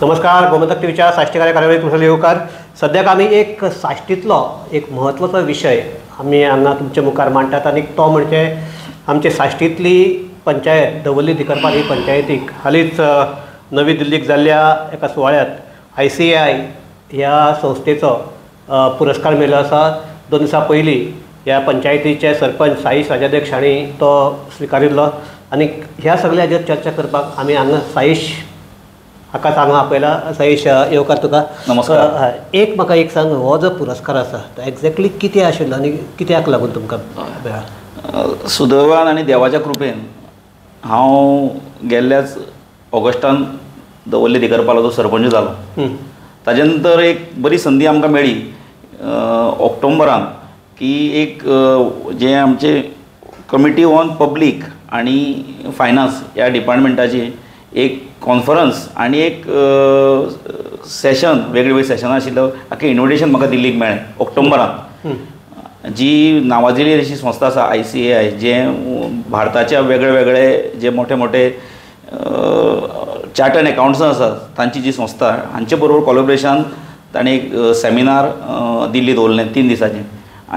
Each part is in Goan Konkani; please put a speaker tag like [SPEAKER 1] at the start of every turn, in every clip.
[SPEAKER 1] नमस्कार, गोमंतक टीव्हीच्या साश्टी कार्यावळीत तुमचो येवकार. सद्याक आमी एक साश्टींतलो एक म्हत्वाचो विशय आमी हांगा तुमच्या मुखार मांडटात आनी तो म्हणजे आमचे साश्टींतली पंचायत दवर्ली दिकरपाल ही पंचायतीक हालींच नवी दिल्लीक जाल्ल्या एका सुवाळ्यांत ICAI ह्या संस्थेचो पुरस्कार मेळिल्लो आसा. 2 दिसां पयलीं ह्या पंचायतीचे सरपंच साईश राजाध्यक्ष हांणी तो स्विकारिल्लो आनी ह्या सगळ्याचेर चर्चा करपाक आमी हांगा साईश हाका हांगा आपयला. साईश, येवकार तुका.
[SPEAKER 2] नमस्कार.
[SPEAKER 1] एक म्हाका एक सांग, हो जो पुरस्कार आसा तो एक्झॅक्टली कितें आशिल्लो आनी कित्याक लागून तुमकां मेळ्ळा?
[SPEAKER 2] सुदैवान आनी देवाच्या कृपेन हांव गेल्ल्याच ऑगस्टान दवर्ली दिकरपालाचो सरपंच जालो. ताजे नंतर एक बरी संदी आमकां मेळ्ळी ऑक्टोबरान की एक जे आमचे कमिटी ऑन पब्लीक आनी फायनान्स ह्या डिपार्टमेंटाची एक कॉन्फरन्स आनी एक सेशन, वेगळी वेगळी सेशनां आशिल्लो आख्खें इन्विटेशन म्हाका दिल्लीक मेळ्ळें ऑक्टोबरान. जी नावाजिल्ली अशी संस्था आसा ICAI, जे भारताच्या वेगळे वेगळे जे मोठे मोठे चार्टर्ड एकाउंटन्ट्स आसात तांची जी संस्था, हांचे बरोबर कॉलेबरेशन ताणें एक सेमिनार दिल्ली दवरलें 3 दिसांचें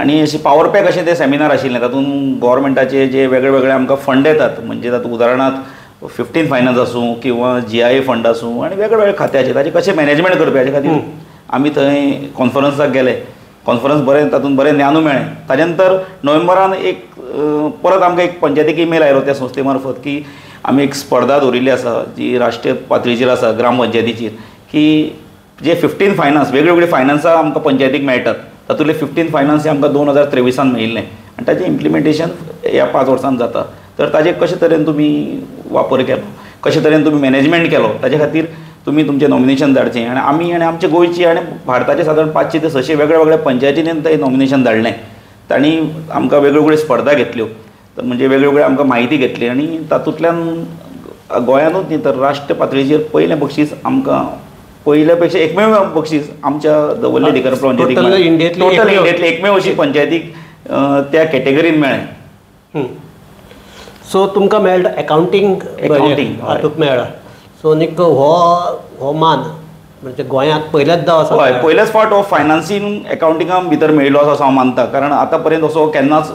[SPEAKER 2] आनी अशें पावर पॅक अशें तें सेमिनार आशिल्लें. तातूंत गोवोरमेंटाचे जे वेगळे वेगळे आमकां फंड येतात, म्हणजे तातूंत उदाहरणांत 15 फायनान्स आसूं किंवा GIA fund आसूं आनी वेगळे वेगळे खात्याचे ताचे कशें मॅनेजमेंट करपी हाचे खातीर आमी थंय कॉन्फरन्साक गेले. कॉन्फरन्स बरें, तातूंत बरें ज्ञानूय मेळ्ळें. ताजे नंतर नोव्हेंबरान एक परत आमकां एक पंचायतीक ईमेल आयलो त्या संस्थे मार्फत की आमी एक स्पर्धा दवरिल्ली आसा जी राष्ट्रीय पातळीचेर आसा ग्रामपंचायतीचेर, की जे 15 फायनान्स वेगळे वेगळे फायनान्सां आमकां पंचायतीक मेळटात तातूंतले 15 फायनान्स हे आमकां 2023 मेळिल्लें आनी ताचें इम्प्लिमेंटेशन ह्या 5 वर्सांत जाता. तर ताजे कशे तरेन तुमी वापर केलो, कशे तरेन तुमी मॅनेजमेंट केलो ताजे खातीर तुमी तुमचें नॉमिनेशन धाडचें. आनी आमी आनी आमचे गोंयची आनी भारताचे सादारण 500 ते 600 वेगळे वेगळे पंचायतींनी तें नॉमिनेशन धाडलें. तांणी आमकां वेगळ्यो वेगळ्यो स्पर्धा घेतल्यो, तर म्हणजे वेगळे वेगळे आमकां म्हायती घेतली आनी तातूंतल्यान गोंयानूच न्ही तर राष्ट्र पातळीचेर पयलें बक्षीस आमकां, पयल्या पेक्षा एकमेव बक्षीस आमच्या दवर्ली दिकरपाल पंचायतीक, टोटल इंडियेंतली एकमेव अशी पंचायतीक त्या कॅटेगरीन मेळ्ळें.
[SPEAKER 1] सो तुमकां मेळटा अकाउंटींग,
[SPEAKER 2] अकाउंटींग
[SPEAKER 1] हातूंत मेळ्ळा. सो आनीक हो मान म्हणजे गोंयांत पयल्याच दाव आसा.
[SPEAKER 2] हय, पयल्याच फावट हो फायनान्सींग अकाउंटिंगा भितर मेळिल्लो आसा असो हांव मानता. कारण आतां पर्यंत असो केन्नाच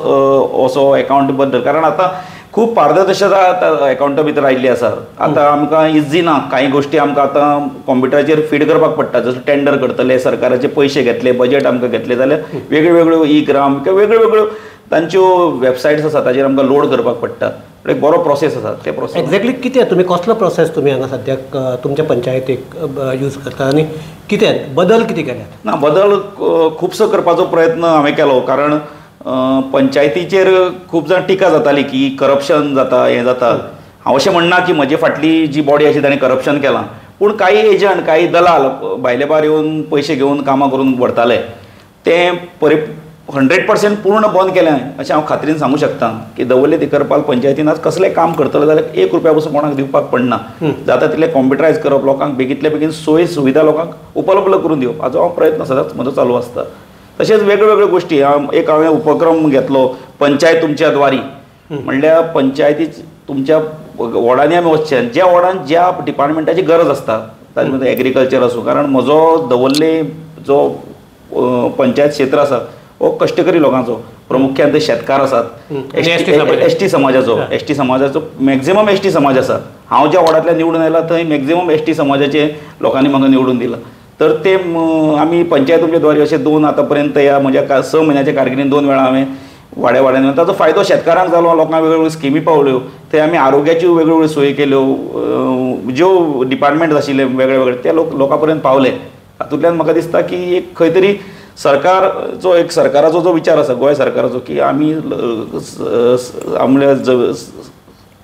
[SPEAKER 2] असो अकाउंट बद्दल, कारण आतां खूब पारदर्शकता अकाउंटा भितर आयिल्ली आसा. आतां आमकां इजी ना, कांय गोश्टी आमकां आतां कॉम्प्युटराचेर फीड करपाक पडटा. जसो टेंडर करतले, सरकाराचे पयशे घेतले, बजेट आमकां घेतले जाल्यार वेगळ्यो वेगळ्यो ई ग्राम किंवा वेगळ्यो वेगळ्यो तांच्यो वेबसायट्स आसा ताचेर आमकां लोड करपाक पडटा. एक बरो प्रोसेस आसा. ते प्रोसेस
[SPEAKER 1] एक्झॅक्टली कितें तुमी कसलो प्रोसेस तुमी हांगा सद्याक तुमच्या पंचायतीक यूज करता आनी कितें बदल कितें केल्यात?
[SPEAKER 2] ना, बदल खुबसो करपाचो प्रयत्न हांवें केलो. कारण पंचायतीचेर खूब जाण टिका जाताली की करप्शन जाता, हें जाता. हांव अशें म्हणना की म्हजे फाटली जी बॉडी आशिल्ली ताणें करप्शन केलां, पूण कांय एजंट, कांय दलाल भायले भायर येवन पयशे घेवन कामां करून व्हरताले. तें 100% पूर्ण बंद केलें अशें हांव खात्रीन सांगूं शकता की दवर्ली दिकरपाल पंचायतीन आज कसलें काम करतले जाल्यार 1 रुपया पसून कोणाक दिवपाक पडना. जाता तितलें कॉम्प्युटरायज करप, लोकांक बेगींतल्या बेगीन सोय सुविधा लोकांक उपलब्ध करून दिवप हाचो हांव प्रयत्न सदांच म्हजो चालू आसता. तशेंच वेगळ्यो वेगळ्यो गोश्टी, एक हांवें उपक्रम घेतलो पंचायत तुमच्या द्वारी, म्हणल्यार पंचायती तुमच्या वॉर्डांनी आमी वचचें, ज्या वॉर्डान ज्या डिपार्टमेंटाची गरज आसता ताजे मदीं एग्रीकल्चर आसूं, कारण म्हजो दवर्ले जो पंचायत क्षेत्र आसा हो कश्टकरी लोकांचो, प्रामुख्यान ते शेतकार आसात, एस टी समाजाचो, एस टी समाजाचो मॅक्झिमम एस टी समाज आसा. हांव ज्या वॉर्डांतल्यान निवडून आयला थंय मॅक्झिमम एस टी समाजाचे लोकांनी म्हाका निवडून दिला. तर ते आमी पंचायत तुमच्या द्वारे अशे 2 आतां पर्यंत ह्या म्हज्या 6 म्हयन्याच्या कारकिर्दीन 2 वेळा हांवें वाड्या वाड्यांनी, ताचो फायदो शेतकारांक जालो, लोकांक वेगळ्यो वेगळ्यो स्किमी पावल्यो, थंय आमी आरोग्याच्यो वेगळ्यो वेगळ्यो सोयी केल्यो, ज्यो डिपार्टमेंट आशिल्ले वेगळे वेगळे ते लोक लोकां पर्यंत पावले. हातूंतल्यान म्हाका दिसता की एक खंय तरी सरकारचो एक सरकाराचो जो विचार आसा, गोंय सरकाराचो, की आमी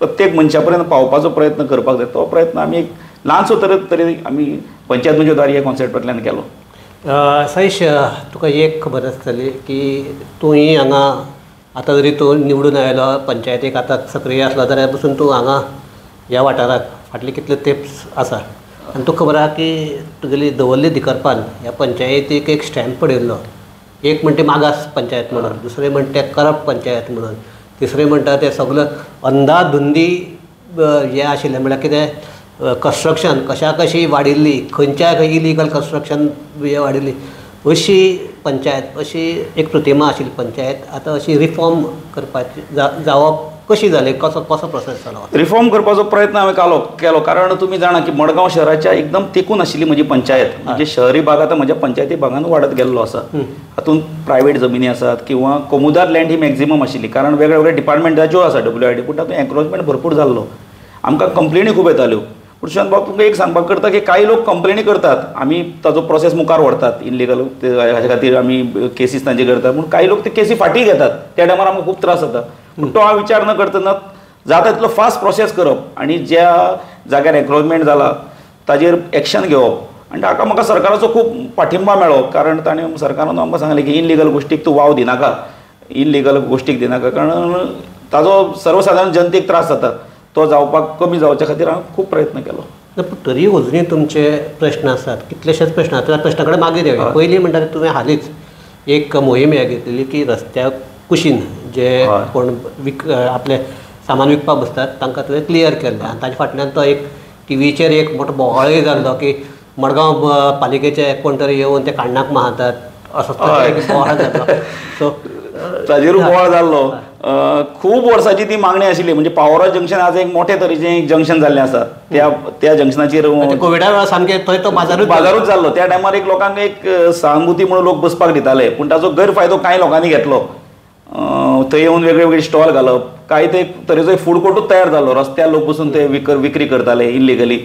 [SPEAKER 2] प्रत्येक मनशा पर्यंत पावपाचो प्रयत्न करपाक जाय, तो प्रयत्न आमी एक ल्हानसो तरी आमी पंचायत तुमच्या द्वारी ह्या कॉन्सेप्टांतल्यान केलो.
[SPEAKER 1] साईश, तुका एक खबर आसतली की तूं हांगा आतां जरी तूं निवडून आयलो पंचायतीक आतां सक्रीय आसलो जाल्यार पसून तूं हांगा ह्या वाठाराक फाटले कितले तेंप आसा आनी तुका खबर आसा की तुगेली दवर्ली दिकरपाल ह्या पंचायतीक एक स्टॅम्प पडिल्लो. एक म्हणटा मागास पंचायत म्हणून, दुसरें म्हणटा करप्ट पंचायत म्हणून, तिसरें म्हणटा ते सगळें अंधाधुंदी हें आशिल्लें. म्हणल्यार कितें कन्स्ट्रक्शन कशा कशी वाडिल्ली, खंयच्या खंय इलिगल कन्स्ट्रक्शन वाडिल्ली, अशी पंचायत, अशी एक प्रतिमा आशिल्ली पंचायत आतां अशी रिफॉर्म करपाची जावप कशी जाली, कसो कसो प्रोसेस जालो?
[SPEAKER 2] रिफॉर्म करपाचो प्रयत्न हांवें केलो कारण तुमी जाणा की मडगांव शहराच्या एकदम तेकून आशिल्ली म्हजी पंचायत, म्हणजे शहरी भाग आतां म्हज्या पंचायती भागान वाडत गेल्लो आसा. हातूंत प्रायवेट जमिनी आसात किंवा कोमुदार लँड ही मॅक्झिमम आशिल्ली, कारण वेगळे वेगळे डिपार्टमेंटाच्यो आसा WID, पूण तातूंत एन्क्रोचमेंट भरपूर जाल्लो. आमकां कंप्लेनी खूब येताल्यो. पूण सुशांत बाब तुमकां एक सांगपाक करता की कांय लोक कंप्लेनी करतात, आमी ताजो प्रोसेस मुखार व्हरतात इनलिगल, हाजे खातीर आमी केसीस तांचे करतात, पूण कांय लोक ते केसी फाटीं घेतात, त्या टायमार आमकां खूब त्रास जाता. पूण तो हांव विचार न करतना जाता तितलो फास्ट प्रोसेस करप आनी ज्या जाग्यार एन्क्रोचमेंट जाला ताजेर एक्शन घेवप. आनी हाका म्हाका सरकाराचो खूब पाठिंबा मेळ्ळो, कारण ताणें सरकारान आमकां सांगलें की इनलिगल गोश्टीक तूं वाव दिनाका, इनलिगल गोश्टीक दिनाका, कारण ताजो सर्वसाधारण जनतेक त्रास जाता, तो जावपाक कमी जावच्या खातीर हांवें खूब प्रयत्न केलो.
[SPEAKER 1] पूण तरी अजुनूय तुमचे प्रश्न आसात, कितलेशेच प्रश्न आसात, त्या प्रश्ना कडेन मागीर येवया. पयलीं म्हणटा तुवें हालींच एक मोहीम हें घेतलेली की रस्त्या कुशीन जे कोण आपलें सामान विकपाक बसतात तांकां तुवें क्लियर केल्लें, आनी ताजे फाटल्यान तो एक टिवीचेर एक मोठो बोवाळूय जाल्लो की मडगांव पालिकेचे कोण तरी येवन ते काण्णाक मारतात असो बोवाळ जाल्लो. सो
[SPEAKER 2] ताजेरूय बोवाळ जाल्लो. खूब वर्सांची ती मागणी आशिल्ली, म्हणजे पावरा जंक्शन आज एक मोठे तरेचें जंक्शन जाल्लें आसा, त्या त्या जंक्शनाचेर
[SPEAKER 1] कोविडा वेळार सामकें थंय तो
[SPEAKER 2] बाजारूच जाल्लो. त्या टायमार एक लोकांक एक सहानुभूती म्हणून लोक बसपाक दिताले, पूण ताजो गैरफायदो कांय लोकांनी घेतलो. थंय येवन वेगळे वेगळे स्टॉल घालप, कांय ते तरेचो एक फूड कोर्टूच तयार जालो, रस्त्यार लोक बसून ते विक्री करताले इलिगली,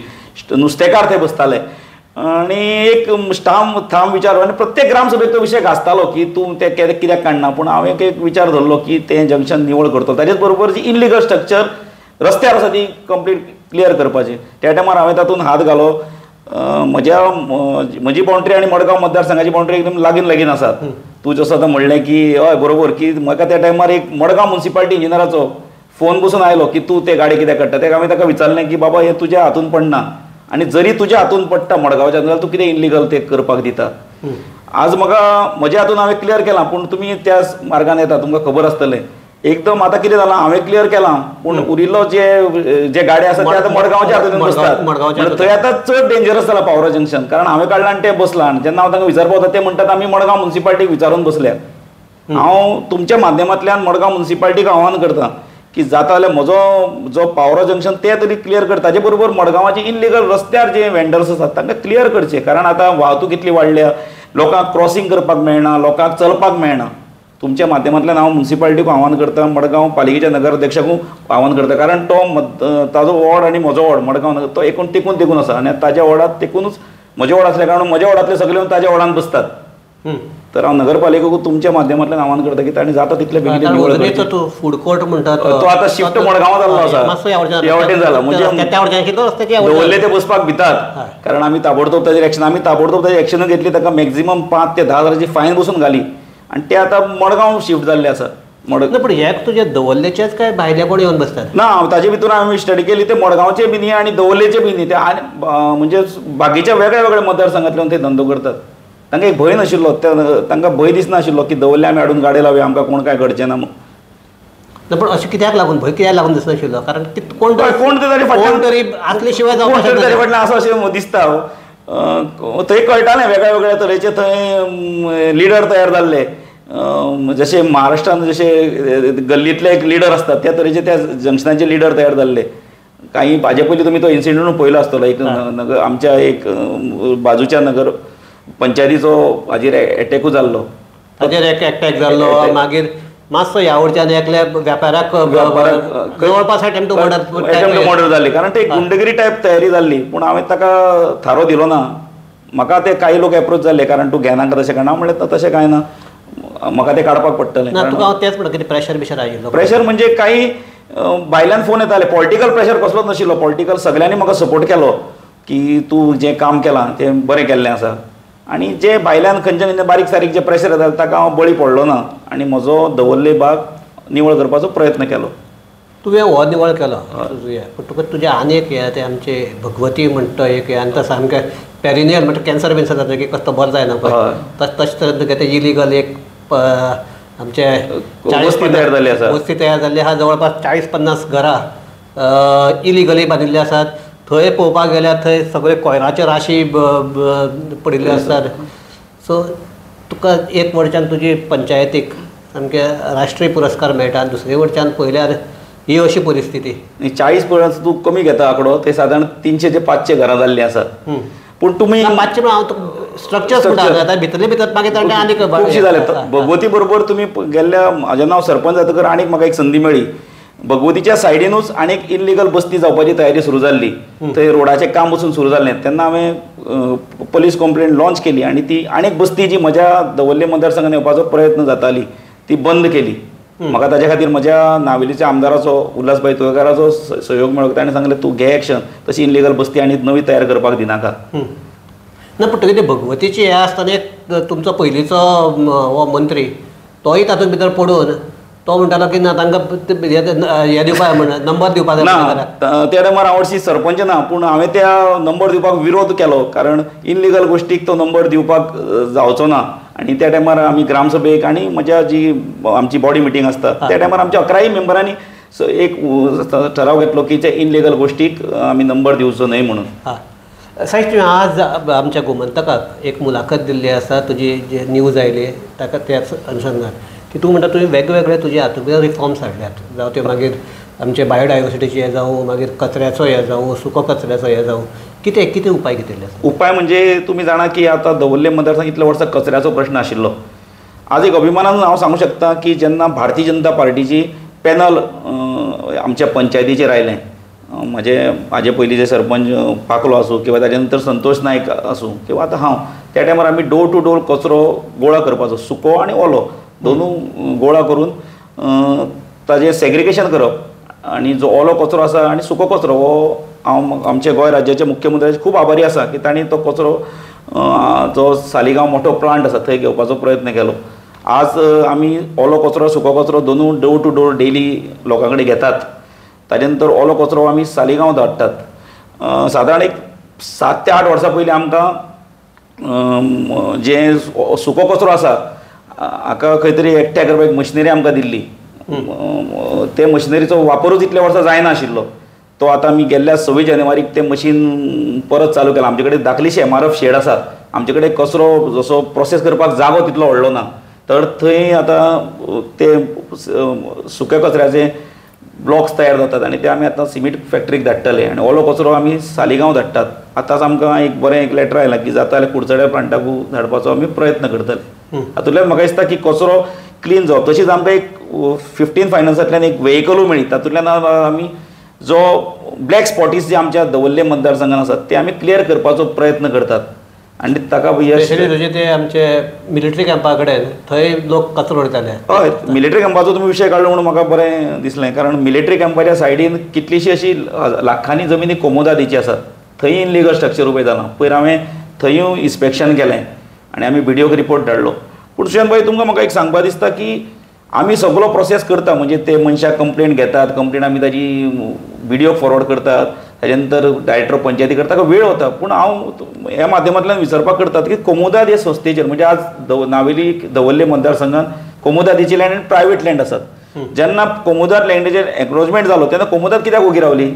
[SPEAKER 2] नुस्तेकार थंय बसताले. आनी एक ठाम विचार, आनी प्रत्येक ग्रामसभेक तो विशय गाजतालो की तूं ते कित्याक काडना, पूण हांवें एक विचार धरलो की तें जंक्शन निवळ करतलो, ताजेच बरोबर जी इनलिगल स्ट्रक्चर रस्त्यार आसा ती कंप्लीट क्लियर करपाची. त्या टायमार हांवें तातूंत हात घालो. म्हजी बाउंड्री आनी मडगांव मतदारसंघाची बाउंड्री एकदम लागीं लागीं आसात. तूं जसो आतां म्हणलें की हय बरोबर, की म्हाका त्या टायमार एक मडगांव म्युनिसिपालिटी इंजिनियराचो फोन बसून आयलो की तूं ते गाडी कित्याक काडटा. तेका हांवें ताका विचारलें की बाबा हें तुज्या हातून पडना, आनी जरी तुज्या हातून पडटा मडगांवच्या जाल्यार तूं कितें इनलिगल ते करपाक दिता. आज म्हाका म्हज्या हातून हांवें क्लियर केलां, पूण तुमी त्या मार्गान येता तुमकां खबर आसतलें. एकदम आतां कितें जालां, हांवें क्लियर केलां पूण उरिल्लो जे जे गाडी आसा ते आतां मडगांवच्या हातून बसतात, थंय आतां चड डेंजरस जाला पावरा जंक्शन, कारण हांवें काडलां आनी ते बसलां. आनी जेन्ना हांव तांकां विचारपाक वता ते म्हणटात आमी मडगांव म्युनिसिपालिटीक विचारून बसल्या. हांव तुमच्या माध्यमांतल्यान मडगांव म्युनिसिपालिटीक आव्हान करता की जाता जाल्यार म्हजो जो पावरा जंक्शन ते तरी क्लियर कर, ताजे बरोबर मडगांवाचे इनलिगल रस्त्यार जे वेंडर्स आसात तांकां क्लियर करचे, कारण आतां वाहतूक इतली वाडल्या, लोकांक क्रॉसिंग करपाक मेळना, लोकांक चलपाक मेळना. तुमच्या माध्यमांतल्यान हांव म्युनिसिपालिटीक आव्हान करता, मडगांव पालिकेच्या नगराध्यक्षाकूय आव्हान करता, कारण तो ताजो वॉर्ड आनी म्हजो वॉर्ड मडगांव नगर तो एकूण तेकून तेकून आसा, आनी ताज्या वॉर्डात तेकूनच म्हज्या वॉर्ड आसल्या कारणान म्हज्या वॉर्डांतले सगळे येवन ताज्या वॉर्डान बसतात. तर हांव नगरपालिकेक तुमच्या माध्यमांतल्यान आव्हान करता की तांणी जाता तितले बेगीन निवळ करची.
[SPEAKER 1] तो फूड कोर्ट म्हणटा
[SPEAKER 2] तो आतां शिफ्ट मडगांवां जाल्लो आसा, ह्या वटेन जाला, म्हणजे दवरले ते बसपाक भितात, कारण आमी ताबडतोब ताजेर एक्शन, आमी ताबडतोब ताजेर एक्शनूय घेतली. ताका मॅक्झिमम 5 ते 10 हजाराची फायन बसून घाली आनी ते आतां मडगांव शिफ्ट जाल्ले आसा.
[SPEAKER 1] पूण हे तुजे दवरलेचेच काय भायले कोण येवन बसतात?
[SPEAKER 2] ना, ताजे भितर हांवें स्टडी केली, ते मडगांवचे बी न्ही आनी दवरलेचे बी न्ही, ते म्हणजे बाकीच्या वेगळ्या वेगळ्या मतदारसंघांतल्यान ते धंदो करतात. तांकां एक भंय नाशिल्लो, तांकां भंय दिसनाशिल्लो की दवरले आमी हाडून गाडी लावया आमकां कोण काय घडचें ना म्हूण.
[SPEAKER 1] पूण अशें कित्याक लागून भंय कित्याक लागून दिसनाशिल्लो? कारण कोण
[SPEAKER 2] कोण तरी
[SPEAKER 1] कोण तरी आसले शिवाय
[SPEAKER 2] कोण तरी ताजे फाटल्यान आसा अशें दिसता. थंय कळटालें वेगळ्या वेगळ्या तरेचे थंय लिडर तयार जाल्ले, जशे महाराष्ट्रान जशे गल्लींतले एक लिडर आसतात त्या तरेचे त्या जंक्शनाचे लिडर तयार जाल्ले. काही हाजे पयलीं तुमी तो इन्सिडंट पळयलो आसतलो, एक नगर आमच्या एक बाजूच्या नगर पंचायतीचो हाजेर एटॅकूय जाल्लो,
[SPEAKER 1] ताजेर एक एटॅक जाल्लो. मागीर मातसो ह्या वटच्यान एकल्या व्यापाराक जवळपास अटेम्प्ट टू
[SPEAKER 2] मर्डर जाल्ली, कारण ते गुंडगिरी टायप तयारी जाल्ली. पूण हांवें ताका थारो दिलो ना. म्हाका ते कांय लोक एप्रोच जाल्ले कारण तूं घेनाका तशें कांय ना, म्हणलें तशें कांय ना, म्हाका ते काडपाक पडटलें.
[SPEAKER 1] तुका हांव तेंच म्हणटा, कितें प्रेशर बिशर आयिल्लो?
[SPEAKER 2] प्रेशर म्हणजे कांय भायल्यान फोन येताले, पॉलिटिकल प्रेशर कसलोच नाशिल्लो. पॉलिटिकल सगळ्यांनी म्हाका सपोर्ट केलो की तूं जें काम केलां तें बरें केल्लें आसा, आनी जे भायल्यान खंयचे खंयचे बारीक सारीक जे प्रेशर येताले ताका हांव बळी पडलो ना आनी म्हजो दवरले भाग निवळ करपाचो प्रयत्न केलो.
[SPEAKER 1] तुवें हो निवळ केलो पूण तुका तुजें आनी एक हें तें आमचें भगवती म्हणटा एक हें, आनी तो सामकें पेरिनियल म्हणटा कॅन्सर बिन्सर जाता की कसो बरो जायना पळय, तशें तरेन तुगें तें इलिगल एक आमचे
[SPEAKER 2] 40 तयार जाल्ली आसा,
[SPEAKER 1] वस्ती तयार जाल्ली आसा, जवळपास 40-50 घरां इलिगली बांदिल्लीं आसात. थंय पळोवपाक गेल्यार थंय सगळे कोयराचे राशी पडिल्ले आसतात. सो तुका एक वटच्यान तुजी पंचायतीक सामके राष्ट्रीय पुरस्कार मेळटा, दुसरे वटच्यान पळयल्यार ही अशी परिस्थिती.
[SPEAKER 2] 40 परस तूं कमी घेता आंकडो, ते सादारण 300 ते 500 घरां जाल्लीं आसात. पूण तुमी
[SPEAKER 1] 500 हांव स्ट्रक्चर भितरले भितर मागीर आनीक
[SPEAKER 2] खुबशी जाले. भगवती बरोबर तुमी गेल्ल्या, म्हाजें नांव सरपंच जातकर आनीक म्हाका एक संदी मेळ्ळी. भगवतीच्या सायडीनूच आनीक इल्लिगल बस्ती जावपाची तयारी सुरू जाल्ली. थंय रोडाचें काम वचून सुरू जाल्लें तेन्ना हांवें पोलीस कंप्लेन लॉन्च केली आनी ती आनीक बस्ती जी म्हज्या दवर्ले मतदारसंघान येवपाचो प्रयत्न जाताली ती बंद केली. म्हाका ताजे खातीर म्हज्या नावेलीच्या आमदाराचो उल्हासभाई तुयेंकाराचो सहयोग मेळ्ळो. ताणें सांगलें तूं घे एक्शन, तशी इल्लिगल बस्ती आनी नवी तयार करपाक दिनाका.
[SPEAKER 1] ना पूण तुगे भगवतीची हें आसतना एक तुमचो पयलींचो हो मंत्री तोय तातूंत भितर पडून तो म्हणटालो की ना तांकां हें दिवपाक म्हण नंबर दिवपाक
[SPEAKER 2] ना. त्या टायमार हांव हरशीं सरपंच ना, पूण हांवें त्या नंबर दिवपाक विरोध केलो, कारण इल्लिगल गोश्टीक तो नंबर दिवपाक जावचो ना. आनी त्या टायमार आमी ग्रामसभेक आनी म्हज्या जी आमची बॉडी मिटींग आसता त्या टायमार आमच्या 11 मेंबरांनी एक ठराव घेतलो की ते इल्लिगल गोश्टीक आमी नंबर दिवचो न्हय म्हणून.
[SPEAKER 1] साहेब, तुवें आज आमच्या गोमंतकाक एक मुलाखत दिल्ली आसा, तुजी जे न्यूज आयली ताका त्याच अनुशंगान की तूं म्हणटा तुवें वेगवेगळे तुजे हातूंत रिफॉर्म्स हाडल्यात, जावं ते मागीर आमचे बायोडायवर्सिटीचे हें जावं, मागीर कचऱ्याचो हें जावं, सुको कचऱ्याचो हें जावं, कितें कितें उपाय घेतिल्ले आसा?
[SPEAKER 2] उपाय म्हणजे तुमी जाणा की आतां दवर्ले मतदारसंघ इतल्या वर्सां कचऱ्याचो प्रश्न आशिल्लो. आज एक अभिमानान हांव सांगूंक शकता की जेन्ना भारतीय जनता पार्टीची पॅनल आमच्या पंचायतीचेर आयलें, म्हजे म्हाजे पयलीं जे सरपंच पाकलो आसूं किंवा ताजे नंतर संतोष नायक आसूं किंवा आतां हांव, त्या टायमार आमी डोर टू डोर कचरो गोळा करपाचो, सुको आनी ओलो दोनू गोळा करून ताजें सेग्रिगेशन करप आनी जो ओलो कचरो आसा आनी सुको कचरो हो हांव आमच्या गोंय राज्याच्या मुख्यमंत्र्याचे खूब आभारी आसा की तांणी तो कचरो जो सालिगांव मोठो प्लांट आसा थंय घेवपाचो प्रयत्न केलो. आज आमी ओलो कचरो सुको कचरो दोनू डोर टू डोर डेली लोकां कडेन घेतात. ताजे नंतर ओलो कचरो आमी सालिगांव धाडटात. सादारण एक 7 ते 8 वर्सां पयलीं आमकां जे सुको कचरो आसा हाका खंय तरी एकठांय करपाक एक मशिनरी आमकां दिल्ली. ते मशिनरीचो वापरूच इतल्या वर्सां जायना आशिल्लो. तो आतां आमी गेल्ल्या 26 जानेवारीक तें मशीन परत चालू केलां. आमचे कडेन दाखलीशी MRF shade आसा, आमचे कडेन कचरो जसो प्रोसेस करपाक जागो तितलो व्हडलो ना, तर थंय आतां ते सुक्या कचऱ्याचे ब्लॉक्स तयार जातात आनी ते आमी आतां सिमेंट फॅक्टरीक धाडटले आनी ओलो कचरो आमी सालिगांव धाडटात. आतांच आमकां एक बरें एक लेटर आयलां की जाता जाल्यार कुडचड्या प्लांटाकूय धाडपाचो आमी प्रयत्न करतले. हातूंतल्यान म्हाका दिसता की कचरो क्लीन जावप. तशीच आमकां एक 15 फायनान्सांतल्यान एक वेहिकलूय मेळ्ळी, तातूंतल्यान आमी जो ब्लॅक स्पॉटीस जे आमच्या दवर्ले मतदारसंघान आसात ते आमी क्लियर करपाचो प्रयत्न करतात आनी ताका यश.
[SPEAKER 1] तुजे ते आमचे मिलिटरी कॅम्पा कडेन थंय लोक कचरो उडयताले.
[SPEAKER 2] हय, मिलिटरी कॅम्पाचो तुमी विशय काडलो म्हणून म्हाका बरें दिसलें, कारण मिलिटरी कॅम्पाच्या सायडीन कितलीशी अशी लाखांनी जमिनी कोमोदादीची आसात, थंय इनलिगल स्ट्रक्चर उबें जालां. पयर हांवें थंयूय इन्स्पेक्शन केलें आनी आमी बीडीओक रिपोर्ट धाडलो. पूण सुशांत भाई, तुमकां म्हाका एक सांगपा दिसता की आमी सगळो प्रोसेस करता, म्हणजे ते मनशाक कंप्लेन घेतात, कंप्लेन आमी ताजी बीडीओक फॉरवर्ड करतात, ताजे नंतर डायरेक्टर पंचायती करता, ताका वेळ वता. पूण हांव ह्या माध्यमांतल्यान विचारपाक करतात की कोमोदाद हे संस्थेचेर, म्हणजे आज नावेली दवर्ले मतदारसंघान कोमोदादीची लँड आनी प्रायवेट लँड आसात. जेन्ना कोमोदाद लँडीचेर एन्क्रोचमेंट जालो तेन्ना कोमोदाद कित्याक ओगी रावली?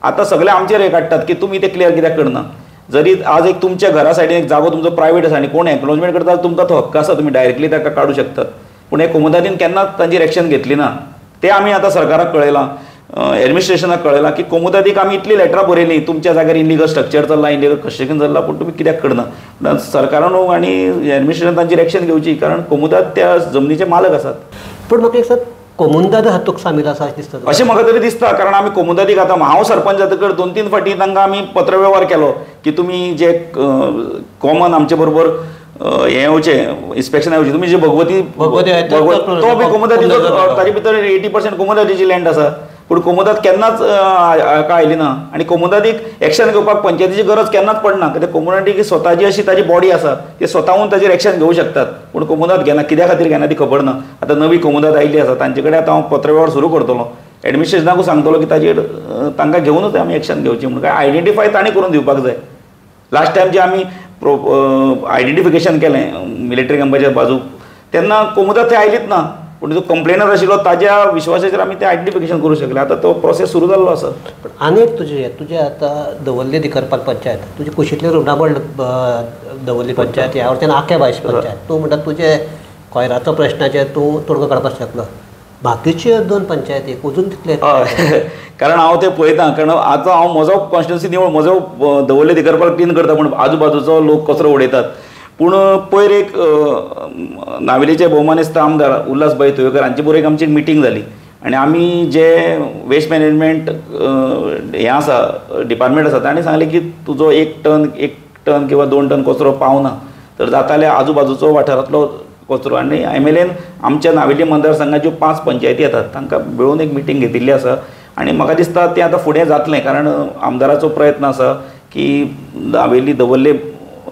[SPEAKER 2] आतां सगळे आमचेर हे काडटात की तुमी ते क्लियर कित्याक करना. जरी आज एक तुमच्या घरा सायडीन एक जागो तुमचो प्रायवेट आसा आनी कोण एन्क्रोचमेंट करता तुमकां तो हक्क आसा, तुमी डायरेक्टली ताका काडूं शकतात. पूण हे कोमोदादीन केन्नाच तांचेर एक्शन घेतली ना. ते आमी आतां सरकाराक कळयलां, एडमिनिस्ट्रेशनाक कळयलां की कोमोदादीक आमी इतली लेटरां बरयलीं, तुमच्या जाग्यार इनलिगल स्ट्रक्चर चल्लां, इनलिगल कन्स्ट्रक्शन चल्लां, पूण तुमी कित्याक करना? सरकारान आनी एडमिनिस्ट्रेशन तांचेर एक्शन घेवची, कारण कोमोदाद त्या जमनीचे मालक आसात.
[SPEAKER 1] पूण म्हाका एक सर, कोमुंदाद हातूंत सामील आसा अशें दिसता?
[SPEAKER 2] अशें म्हाका तरी दिसता, कारण आमी कोमुंदादीक आतां हांव सरपंच जातकर 2-3 फावटी तांकां आमी पत्रवेव्हार केलो की तुमी जे कॉमन आमचे बरोबर हें येवचें इन्स्पेक्शन येवचें, तुमी जे भगवती तो बी कोमुदादीचो, ताजे भितर 80% कोमुदादीची लँड आसा, पूण कोमुदाद केन्नाच हाका आयली ना. आनी कोमुदादीक एक्शन घेवपाक पंचायतीची गरज केन्नाच पडना, कित्याक कोमुदादीक स्वताची अशी ताजी बॉडी आसा, ते स्वताहून ताजेर एक्शन घेवंक शकतात, पूण कोमुदाद घेना. कित्या खातीर घेना ती खबर ना. आतां नवी कोमुदाद आयिल्ली आसा, तांचे कडेन आतां हांव पत्रवेव्हार सुरू करतलो, एडमिनिस्ट्रेशनाकूय सांगतलो की ताजेर तांकां घेवनूच आमी एक्शन घेवची म्हणून. काय आयडेंटिफाय तांणी करून दिवपाक जाय. लास्ट टायम जे आमी आयडेंटिफिकेशन केलें मिलिटरी कॅम्पाच्या बाजूक तेन्ना कोमुदाद थंय आयलीच ना. पूण जो कंप्लेनर आशिल्लो ताज्या विश्वासाचेर आमी तें आयडेंटिफिकेशन करूं शकले. आतां तो प्रोसेस सुरू जाल्लो आसा.
[SPEAKER 1] पण आनी एक तुजें आतां दवर्ले दिकरपाल पंचायत, तुजे कुशींतली रुमडामळ दवर्ली पंचायत, ह्या वटेन आख्या बायश पंचायत, तूं म्हणटा तुजे कोयराचो प्रश्नाचेर तूं तोडगो काडपाक शकलो, बाकीच्यो 2 पंचायती अजून तितले?
[SPEAKER 2] हय, कारण हांव तें पळयता, कारण आतां हांव म्हजो कॉन्स्टिट्युन्सी निवळ म्हजो दवर्ले दिकरपाल क्लीन करता, पूण आजू बाजूचो लोक कचरो उडयतात. पूण पयर एक नावेलीचे भोवमानेस्त आमदार उल्हास भाई तुयेकर हांचे बरोबर एक आमची मिटींग जाली आनी आमी जे वेस्ट मॅनेजमेंट हें आसा डिपार्टमेंट आसा तांणी सांगलें की तुजो एक टन किंवा 2 टन कचरो पावना तर जाता आजू बाजूचो वाठारांतलो कचरो. आनी एम एल एन आमच्या नावेली मतदारसंघाच्यो 5 पंचायती येतात तांकां मेळून एक मिटींग घेतिल्ली आसा आनी म्हाका दिसता तें आतां फुडें जातलें, कारण आमदाराचो प्रयत्न आसा की नावेली दवर्ले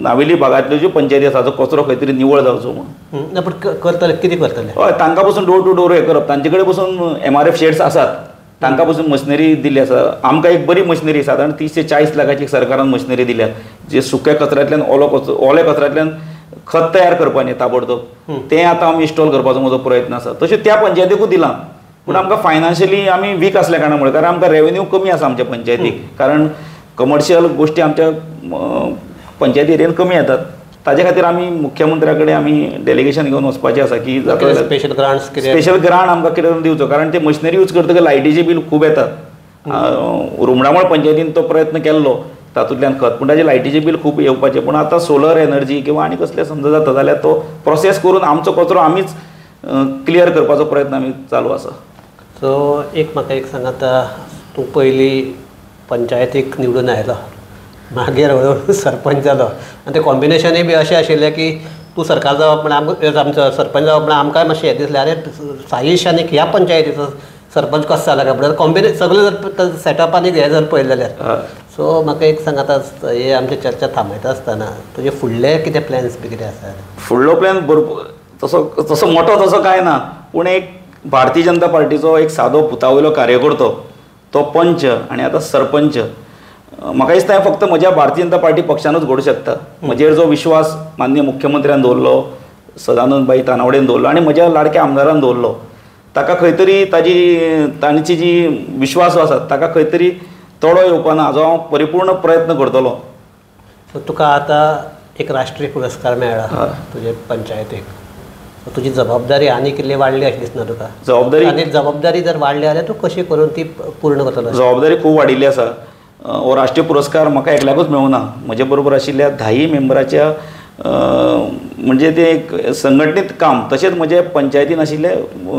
[SPEAKER 2] नावेली भागांतल्यो ज्यो पंचायती आसा ताचो कचरो खंय तरी निवळ जावचो म्हणून.
[SPEAKER 1] पूण करतले कितें करतले?
[SPEAKER 2] हय, तांकां पसून डोर टू डोर हें करप, तांचे कडेन पसून एमआरएफ शेड्स आसात, तांकां पसून मशिनरी दिल्ली आसा. आमकां एक बरी मशिनरी सादारण 30 ते 40 लाखाची सरकारान मशिनरी दिल्या, जे सुक्या कचऱ्यांतल्यान ओल्या कचऱ्यांतल्यान खत तयार करपा न्ही ताबडतोब, तें आतां आमी इन्स्टॉल करपाचो म्हजो प्रयत्न आसा. तशें त्या पंचायतीकूय दिलां, पूण आमकां फायनान्शियली आमी वीक आसल्या कारणान, कारण आमकां रेवेन्यू कमी आसा आमच्या पंचायतीक, कारण कमर्शियल गोश्टी आमच्या पंचायती एरियेन कमी येतात. ताजे खातीर आमी मुख्यमंत्र्या कडेन आमी डेलिगेशन घेवन वचपाचें आसा की
[SPEAKER 1] स्पेशल ग्रांट्स,
[SPEAKER 2] स्पेशल ग्रांट आमकां कितें दिवचो, कारण ते मशिनरी यूज करतकच लायटीचें बील खूब येतात. रुमडामळ पंचायतीन तो प्रयत्न केल्लो तातूंतल्यान खत, पूण ताजें लायटीचें बील खूब येवपाचें. पूण आतां सोलर एनर्जी किंवा आनी कसलें समजा जाता जाल्यार तो प्रोसेस करून आमचो कचरो आमीच क्लियर करपाचो प्रयत्न आमी चालू आसा.
[SPEAKER 1] सो एक म्हाका एक सांग, आतां तूं पयलीं पंचायतीक निवडून आयलो, मागीर हळूहळू सरपंच जालो, आनी तें कॉम्बिनेशनूय बी अशें आशिल्लें की तूं सरकार जावप म्हण आमचो सरपंच जावप म्हण आमकांय मातशें हें दिसलें, आरे साईश आनी ह्या पंचायतीचो सरपंच कसो जाला काय म्हणल्यार कॉम्बिने सगळें जर सेटअप आनी हें जर पळयलें जाल्यार. सो म्हाका एक सांग, आतां हे आमची चर्चा थांबयता आसतना तुजे फुडले कितें प्लॅन्स बी कितें आसा?
[SPEAKER 2] फुडलो प्लॅन भरपूर तसो तसो मोठो तसो कांय ना, पूण एक भारतीय जनता पार्टीचो एक सादो पुता वयलो कार्यकर्तो, तो पंच आनी आतां सरपंच, म्हाका दिसता हें फक्त म्हज्या भारतीय जनता पार्टी पक्षानूच घडूं शकता. म्हजेर जो विश्वास माननीय मुख्यमंत्र्यान दवरलो, सदानंद भाई तानावडेन दवरलो आनी म्हज्या लाडक्या आमदारान दवरलो, ताका खंय तरी ताजी तांची जी विश्वास आसा ताका खंय तरी तोडो येवपा ना हाजो हांव परिपूर्ण प्रयत्न करतलो.
[SPEAKER 1] सो तुका आतां एक राष्ट्रीय पुरस्कार मेळ्ळा तुजे पंचायतीक, तुजी जबाबदारी आनी कितली वाडली अशें दिसना तुका?
[SPEAKER 2] जबाबदारी
[SPEAKER 1] आनी जबाबदारी जर वाडली जाल्यार तूं कशी करून ती पूर्ण करतलो?
[SPEAKER 2] जबाबदारी खूब वाडिल्ली आसा. हो राष्ट्रीय पुरस्कार म्हाका एकल्याकूच मेळूना, म्हजे बरोबर आशिल्ल्या 10 मेंबराच्या म्हणजे तें एक संघटनीत काम, तशेंच म्हजे पंचायतीन आशिल्ले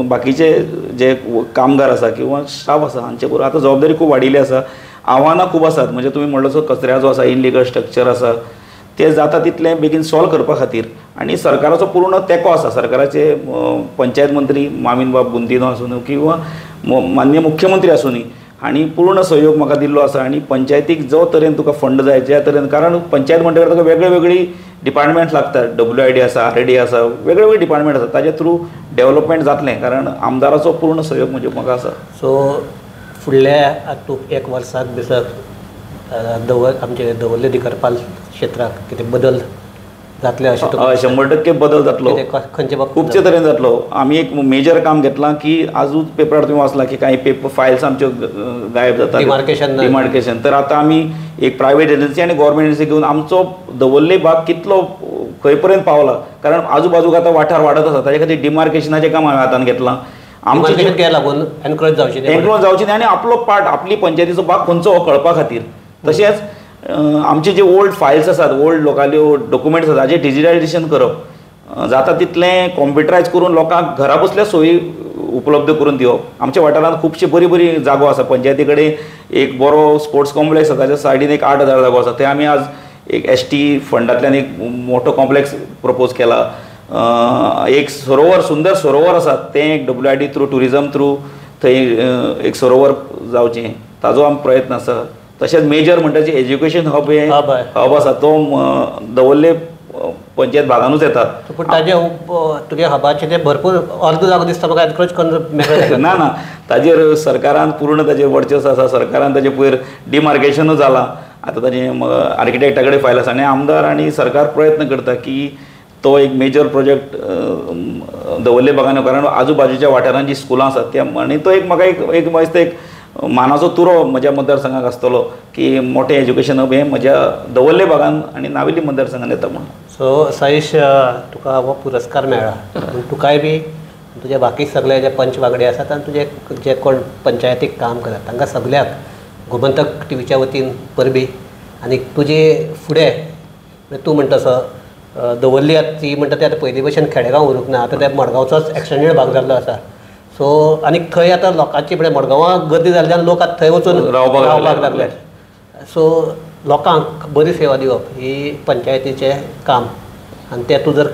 [SPEAKER 2] बाकीचे जे कामगार आसा किंवा स्टाफ आसा हांचे बरोबर आतां जबाबदारी खूब वाडिल्ली आसा. आव्हानां खूब आसात, म्हणजे तुमी म्हणलो जो कचऱ्याचो आसा, इनलिगल स्ट्रक्चर आसा, ते जाता तितलें बेगीन सॉल्व करपा खातीर आनी सरकाराचो पूर्ण तेंको आसा. सरकाराचे पंचायत मंत्री मामीनबाब गुंदिनो आसूं किंवा माननीय मुख्यमंत्री आसूं हांणी पूर्ण सहयोग म्हाका दिल्लो आसा. आनी पंचायतीक जो तरेन तुका फंड जाय ज्या तरेन, कारण पंचायत म्हणटकीर तुका वेगळे वेगळी डिपार्टमेंट्स लागतात, WID आसा, RD आसा, वेगळे वेगळे डिपार्टमेंट आसा, ताजे थ्रू डेवलपमेंट जातलें, कारण आमदाराचो पूर्ण सहयोग म्हणजे म्हाका आसा.
[SPEAKER 1] सो फुडल्या तूं एक वर्साक भितर आमचे दवर्ले दिकरपाल क्षेत्राक कितें बदल जातले अशें?
[SPEAKER 2] 100% बदल जातलो,
[SPEAKER 1] खंयचे बाबतींत?
[SPEAKER 2] खुबचे तरेन जातलो. आमी एक मेजर काम घेतलां की आजूच पेपरार तुमी वाचलां की कांय पेपर फायल्स आमच्यो गायब जाता, डिमार्केशन. तर आतां आमी एक प्रायवेट एजन्सी आनी गव्हर्मेंट एजन्सी घेवन आमचो दवर्ले भाग कितलो खंय पर्यंत पावला, कारण आजू बाजूक आतां वाठार वाडत आसा, ताजे खातीर डिमार्केशनाचें काम हांवें हातान घेतलां.
[SPEAKER 1] आमचें लागून एनक्रोच जावची
[SPEAKER 2] न्ही, जावची न्ही आनी आपलो पार्ट, आपली पंचायतीचो भाग खंयचो हो कळपा खातीर. तशेंच आमचे जे ओल्ड फायल्स आसात, ओल्ड लोकांल्यो डॉक्युमेंट्स आसात, ताजें डिजिटायजेशन करप, जाता तितलें कॉम्प्युटरायज करून लोकांक घरा बसल्या सोयी उपलब्ध करून दिवप. आमच्या वाठारांत खुबशे बरी बरी जागो आसा, पंचायती कडेन एक बरो स्पोर्ट्स कॉम्प्लेक्स आसा, ताच्या सायडीन एक 8,000 जागो आसा, थंय आमी आज एक ST फंडांतल्यान एक मोठो कॉम्प्लेक्स प्रपोज केला. एक सरोवर, सुंदर सरोवर आसा, तें एक WID through, tourism through थंय एक सरोवर जावचें, ताजो आमचो प्रयत्न आसा. तशेंच मेजर म्हणटा जे एज्युकेशन हब हे हब आसा तो दवर्ले पंचायत भागानूच येता.
[SPEAKER 1] पूण ताजे तुगे हबाचे ते भरपूर अर्द जागो दिसता म्हाका, एनक्रोच करून
[SPEAKER 2] ना ना, ताजेर सरकारान पूर्ण ताजेर वर्चस्व आसा, सरकारान ताजे पयर डिमार्केशनूच जालां, आतां ताजें आर्किटेक्टा कडेन फायल आसा आनी आमदार आनी सरकार प्रयत्न करता की तो एक मेजर प्रोजेक्ट दवर्ले भागान, कारण आजू बाजूच्या वाठारांत जी स्कुलां आसात त्या, आनी तो एक म्हाका एक एक दिसता एक मानाचो तुरो म्हज्या मतदारसंघाक आसतलो की मोठें एज्युकेशन हब हें म्हज्या दवर्ले भागान आनी नावेली मतदारसंघान येता म्हणून.
[SPEAKER 1] सो साईश, तुका हो पुरस्कार मेळ्ळा पूण तुकाय बी तुजे बाकी सगळे जे पंच वांगडी आसात आनी तुजे जे कोण पंचायतीक काम करतात तांकां सगळ्याक गोमंतक टीव्हीच्या वतीन परबी. आनी तुजे फुडें तूं म्हणटा तसो दवर्ली आतां ती म्हणटा ते आतां पयलीं भशेन खेडेगांव उरूंक ना, आतां ते मडगांवचोच एक्सटेंडेड भाग जाल्लो आसा. सो आनी थंय आतां लोकांची म्हळ्यार मडगांवां गर्दी जाल्ल्यान लोक आतां थंय वचून रावपाक लागले. सो लोकांक बरी सेवा दिवप ही पंचायतीचें काम आनी तें तूं जर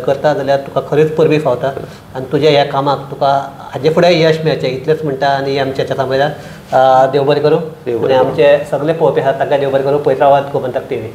[SPEAKER 1] करता जाल्यार तुका खरीच परबी फावता आनी तुज्या ह्या कामाक तुका हाजे फुडें यश मेळचें इतलेंच म्हणटा. आनी आमच्या सांगता देव बरें करूं आनी आमचे सगळे पळोवपी आसात तांकां देव बरें करूं. पळयत रावात गोमंतक टीव्ही.